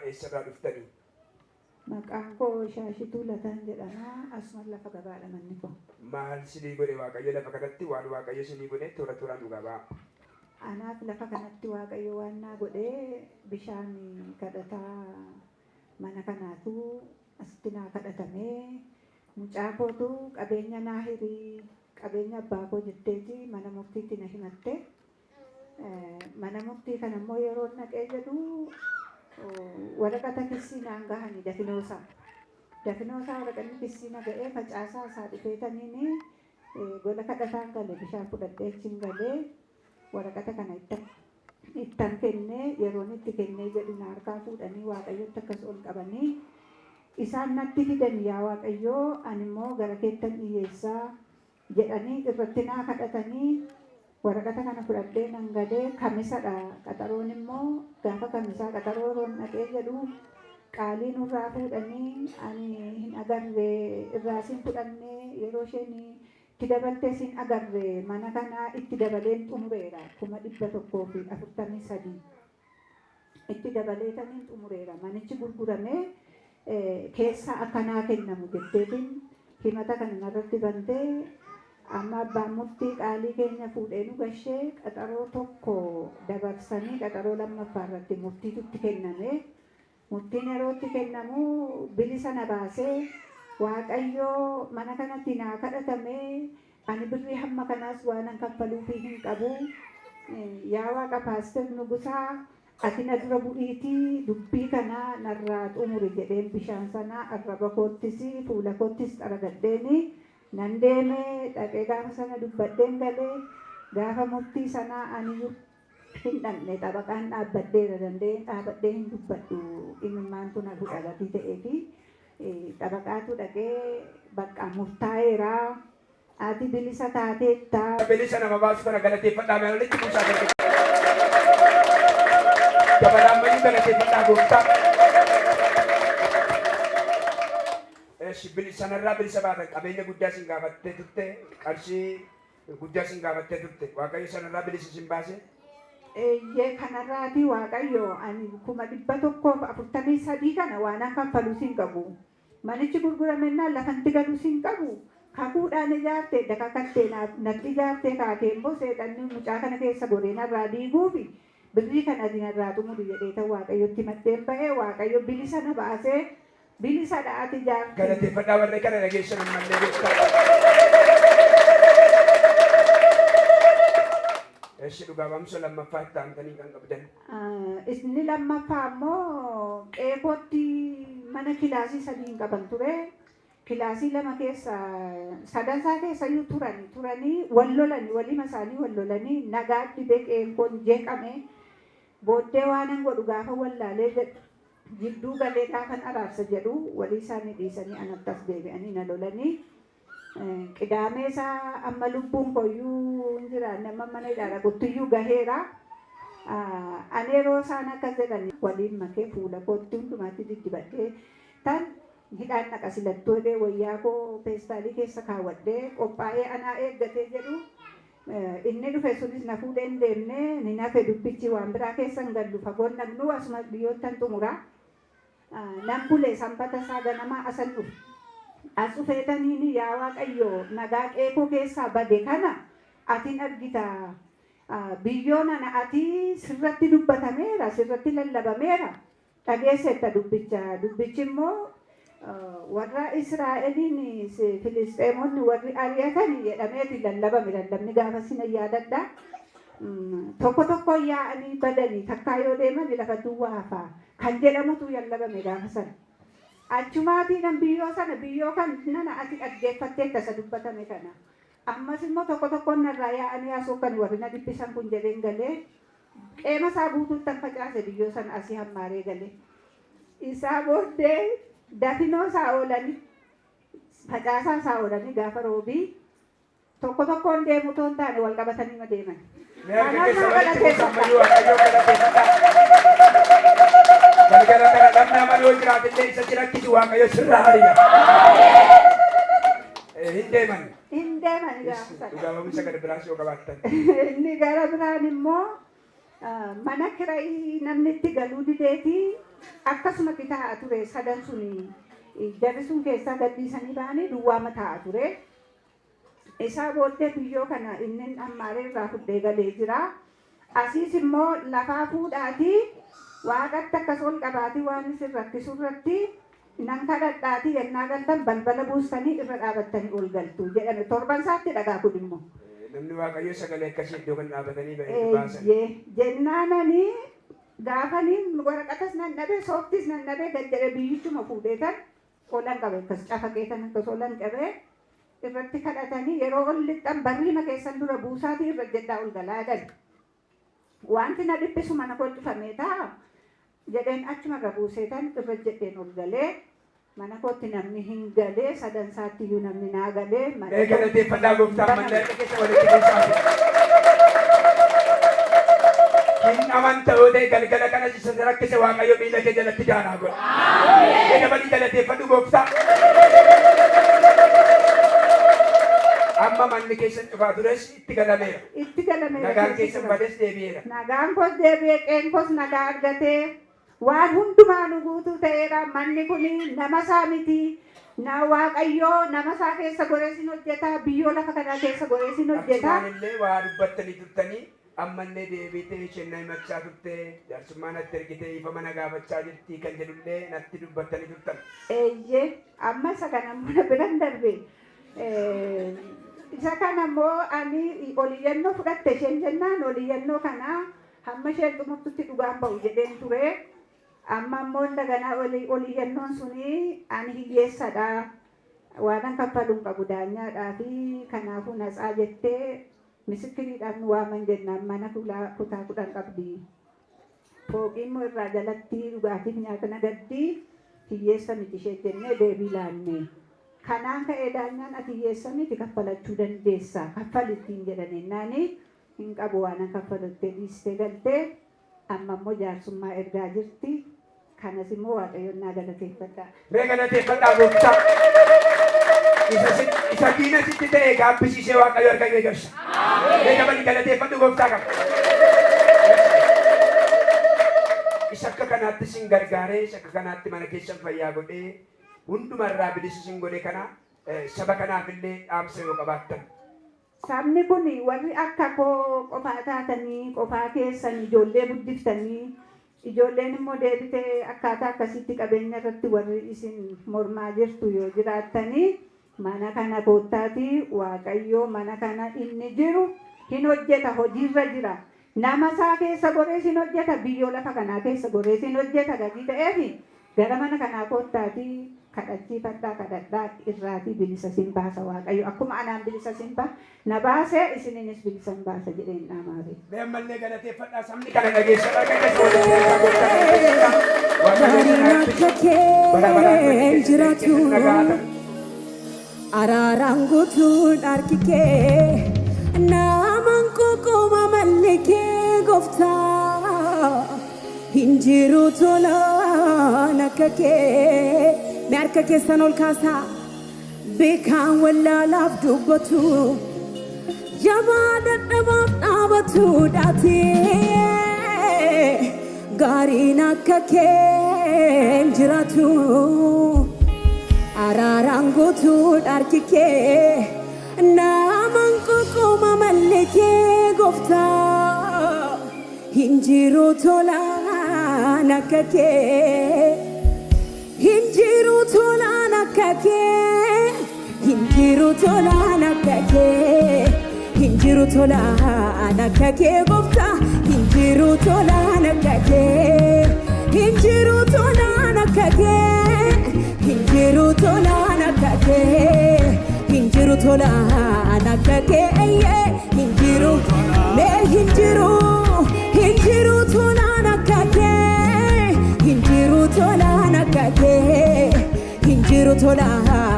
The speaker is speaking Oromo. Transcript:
Eessarraa dhuftanii? Maqaan koo Shaashituu Lataan jedhama. Asuma lafa gabaadha manni koo. Maal sinii godhe Waaqayyo lafa kanatti? Waan Waaqayyo sinii godhe toora tooraan dhugaa ba'aa. Anaaf lafa kanatti Waaqayyo waan naa godhe, bishaan kadhataa mana kanaatu asitti naa kadhatamee, mucaa kootu qabeenya naa hirii, qabeenya abbaa koo jetteeti mana murtiitti na himatte. Mana murtii kana immoo yeroo naqee jedhu waraqata kissii naan gahani dafinoosaa. Dafinoosaa waraqanni kissii na ga'ee, facaasaa isaa dhufeetaniini gola kadhataan gale, bishaan fudhadhee achiin galee waraqata kana ittan kennee, yeroon itti kennee jedhu na harkaa fuudhanii Waaqayyotti akkas ol qabanii, "Isaan natti fidan, yaa Waaqayyoo, ani immoo gara keettan dhiyyeessaa," jedhanii irratti naa kadhatanii, waraqata kana fudhadhee nan galee. Kamisadha qaxaroon immoo. Gaafa kamisaa qaxaroo yeroon dhaqee jedhu qaalii nurraa fuudhanii, ani hin agarre, irraa sin fudhannee, yeroo isheen itti dabaltee sin agarre, mana kanaa itti dabaleen xumureera, 143,000 itti dabaleetaniin xumureera, manichi gurguramee keessaa akkanaa kennamu jetteetiin himata kana narratti bantee, amma abbaan murtii qaalii keenya fuudhee nu gashee, qaxaroo tokko dabarsanii qaxaroo lammaffaa irratti murtiitu itti kenname. Murtiin yeroo itti kennamu bilisa na baasee. Waaqayyoo mana kanatti naa kadhatame, ani birrii hamma kanaas waanan kaffaluufii hin qabu. Yaa Waaqa Paaster Nugusaa, ati na dura bu'iitii dubbii kana narraa xumuri jedheen, bishaan sana arraba koottis fuula koottis xaragadheeni nan deeme. Dhaqee gaafa sana dubbadheen galee. Gaafa murtii sanaa aniyyuu hin dhaqne, xabaqaan dhaabbadheera, danda'een dhaabadhee hin dubbadhu, imimmaantu na godha gatii ta'ee fi xabaqaatu dhaqee, bakka murtaa'eera, ati bilisa taateetta. Bilisa nama baasu kana galateeffadhaa, mee walitti buusaa galateeffadhaa. Dabalaan mayyuu galateeffadhaa gooftaa. Eshi, sanarraa bilisa baatan. Qabeenya guddaa sin gaafattee turte, qarshii guddaa sin gaafattee turte, Waaqayyo sanarraa bilisa sin baase. Eeyyee, kanarraati Waaqayyo ani 143,000 kana waan kaffaluu hin qabu. Manichi gurguramennaan lafanti galuus hin qabu. Kakuudhaan ijaarte, dakakattee natti ijaartee kaatee immoo seexanni mucaa kana keessa goree narraa diiguufi birrii kana ati narraa xumuri jedhee tan Waaqayyotti maddeen ba'ee, Waaqayyo bilisa na baasee, bilisadha ati ijaarte. Galateeffadhaa warra kana dhageessan ammallee gooftaa. Eshi, dhugaa ba'umsa lammaffaa itti aantanii kan qabdan. Inni lammaffaa immoo qeekootti mana kilaasii sadii hin qaban ture. Kilaasii lama keessa, sadansaa keessa iyyuu turanii turanii wal lolanii, walima isaanii wal lolanii, nagaa dhibee, qeenkoon jeeqame. Booddee waanan godhu gaafa wallaalee jedhu, jidduu galee gaafan araarsa jedhu, walii isaanii dhiisanii anatti as deebi'anii na lolanii. Qidaamee isaa amma lubbuun koyyuu hin jiraanne, amma mana hidhaadha quttiyyuu gaheera. Ani yeroo isaan akkas jedhan waliin makee fuula kootti hundumaatti diddibadhee tan hidhaan naqa silattuu jedhee, wayyaa koo peestaalii keessa kaawwadhee qophaa'ee anaa eeggatee jedhu, inni dhufe sunis na fuudhee hin deemne, ni nafe. Dubbichi waan biraa keessa hin gallu, fagoon dhaqnu, asuma dhiyyoottan xumuraa. Nan bule, sanbata isaa ganamaa asan dhufe. As dhufeetaniin, "Yaa Waaqayyo, nagaa qeekoo keessaa bade kana atin argita. Biyyoon ana ati sirratti dubbatameera, sirratti lallabameera. Dhageesseetta dubbicha. Dubbichi immoo warra Israa'eliin Filisxeemonni warri ari'atan jedhameeti lallabame. Lallabni gaafa sina yaadadha. Tokko tokko yaa'anii badanii takkaa yoo deeman lafa duwwaa hafaa kan jedhamutu lallabame gaafa sana. Achumaatiin an biyyoo sana, biyyoo kan nana ati dhaggeeffatteetta isa dubbatame kana. Ammas immoo tokko tokkoon narraa yaa'anii asoo kan warri na dhiphisan kun jedheen galee, qeema isaa guutuuttan facaase biyyoo sana asii hammaaree galee. Isaa booddee dafinoo isaa oolanii, facaasaa isaa oolanii, gaafa roobii tokko tokkoon deemu otoo hin taane wal qabatanii ma deeman. Mee harka Kanaaf keessa nama walitti buusaa galateeffadha. ammayyuu Waaqayyoon galateeffadhaa. Galgala kana namni amanuu jiraatillee isa si rakkisu Waaqayyo sirraa ari'a. Hin deeman. Hin deeman gaafa sana. Dhugaa ba'umsa gara biraas yoo qabaattan. Inni gara biraan immoo Mana kirayii namni itti galuu dideeti akkasumatti taa'aa ture. Sadan suni jarri sun keessaa gadhiisanii ba'anii duwwaama taa'aa ture. Isaa booddee biyyoo kana inni ammaaree irraa fudhee galee jira. Asiis immoo lafaa fuudhaatii waaqatti akkas ol qabaatii waan isin rakkisu irratti nan kadhadhaatii yennaa galtan balbala buustanii irra dhaabattanii ol galtu jedhame. Torban isaatti dhagaa kun immoo. Namni Waaqayyo sagalee akkasii iddoo kan dhaabatanii baasan. Eeyyee jennaananii gaafanii waraqatas nan dhabee, sooftis nan dhabee, gad jedhee biyyichuma fuudhee tan olan qabe, akkas cafaqee tan akkas olan qabee irratti kadhatanii yeroo ol lixxan barriima keessan dura buusaatii irra jedhaa ol galaa jedhan. Wanti na dhiphisu mana koo cufamee ta'a jedheen achuma irra buusee tan irra jedheen ol galee mana kootti namni hin galee, sadan isaatti iyyuu namni naa galee. Mee galateeffadhaa gooftaa, ammallee harka keessa walitti buusaa. Hin amanta yoo ta'e, galgala kanas isa rakkise Waaqayyo miila kee jalatti daaraa godha. Mee dabalii galateeffadhu gooftaa. Amma manni keessan cufaa tures itti galameera. Itti galameera. Nagaan keessa keessan jira. Bades deebi'eera. Nagaan koos deebi'ee, qeen koos nagaa argatee, waan hundumaa nu guutuu ta'eera. Manni kun nama isaa miti. Na Waaqayyoo nama isaa keessa goreesin hojjeta. Biyyoo lafa kanaa keessa goreesin hojjeta. Achumaan illee waa dubbattanii turtanii, ammallee deebitee isheen na himachaa turte, jaarsummaa natti ergitee ifa mana gaafachaa jirti kan jedhullee natti dubbattanii turtan. Eeyyee, amma isa kana immoo na biran darbe. Isa kana immoo ani oliyyannoo fudhatte isheen jennaan, oliyyannoo kana hamma isheen xumurtutti dhugaan ba'u jedheen ture. Amma immoo daganaa oliyyannoon suni ani hiyyeessadha. Waanan kaffaluun qabu daanyaadhaa fi kanaafuu natsaa jettee misikiriidhaaf nu waaman jennaan, mana kutaa 10 qabdi. Fooqii immoo irraa jalatti dhugaatiif nyaata nagaddi, hiyyeessa miti ishee jennee deebii laanne. Kanaan ka'ee daanyaan ati hiyyeessa miti, kaffalachuu dandeessa, kaffali ittiin jedhaniinnaani, hin qabu waanan kaffaluttee dhiistee galtee, amma immoo jaarsummaa ergaa jirti. Kanas immoo Waaqayyoon naa galateeffadha. Mee galateeffadhaa gooftaa. Isa diina sitti ta'e gaabbisiisee Waaqayyo harka kee galcha. Mee dabali galateeffadhu gooftaa qaba. Isa akka kanaatti sin gargaaree, isa akka kanaatti mana keessan fayyaa godhee, hundumarraa bilisa sin godhe kana saba kanaaf illee dhaamsa yoo qabaattan. Sabni kun warri akka koo qofaa taatanii, qofaa keessan ijoollee guddiftanii, ijoolleen immoo deebitee akkaataa akkasitti qabeenya irratti warri isin mormaa jirtu yoo jiraattanii, mana kana koottaatii Waaqayyoo mana kana inni jiru hin hojjeta, hojiirra jira. Nama isaa keessa gorees hin hojjeta, biyyoo lafa kanaa keessa gorees hin hojjeta gatii ta'eefi gara mana kanaa koottaatii kadhachiifadhaa, kadhadhaa, irraatii bilisa sin baasa Waaqayyo. Akkuma anaan bilisa sin na baase, isininis bilisa hin baasa jedheen dhaamaare. Mee ammallee galateeffadhaa, sabni kana dhageessan harka keessa walitti buusaa gooftaa galateeffadhaa. Waaqayyo Gaariin sana akka eebbisu. Bara baraan kee manni keessan jiraatu keessatti nagaa haa ta'u. Araaraan guutuun harki kee naman ququma malli kee gooftaa hin jiru tolaan akka kee. Mee harka keessan ol kaasaa. Beekaan wallaalaaf dubbatu, jabaa dadhabaaf dhaabatu dhaatee, gaariin akka kee hin jiraatu. Araaraan guutuun harki kee naman ququma malli kee gooftaa hin jiru tolaan akka kee, hin jiru tolaan akka kee, hin jiru tolaan akka kee, hin jiru tolaan akka kee gooftaa, hin jiru tolaan akka kee, hin jiru tolaan akka kee, hin jiru tolaan akka kee, hin jiru tolaan akka kee, eeyyee, hin jiru, mee hin jiru, hin jiru tolaan akka kee, hin jiru tolaan akka kee, hin jiru tolaan.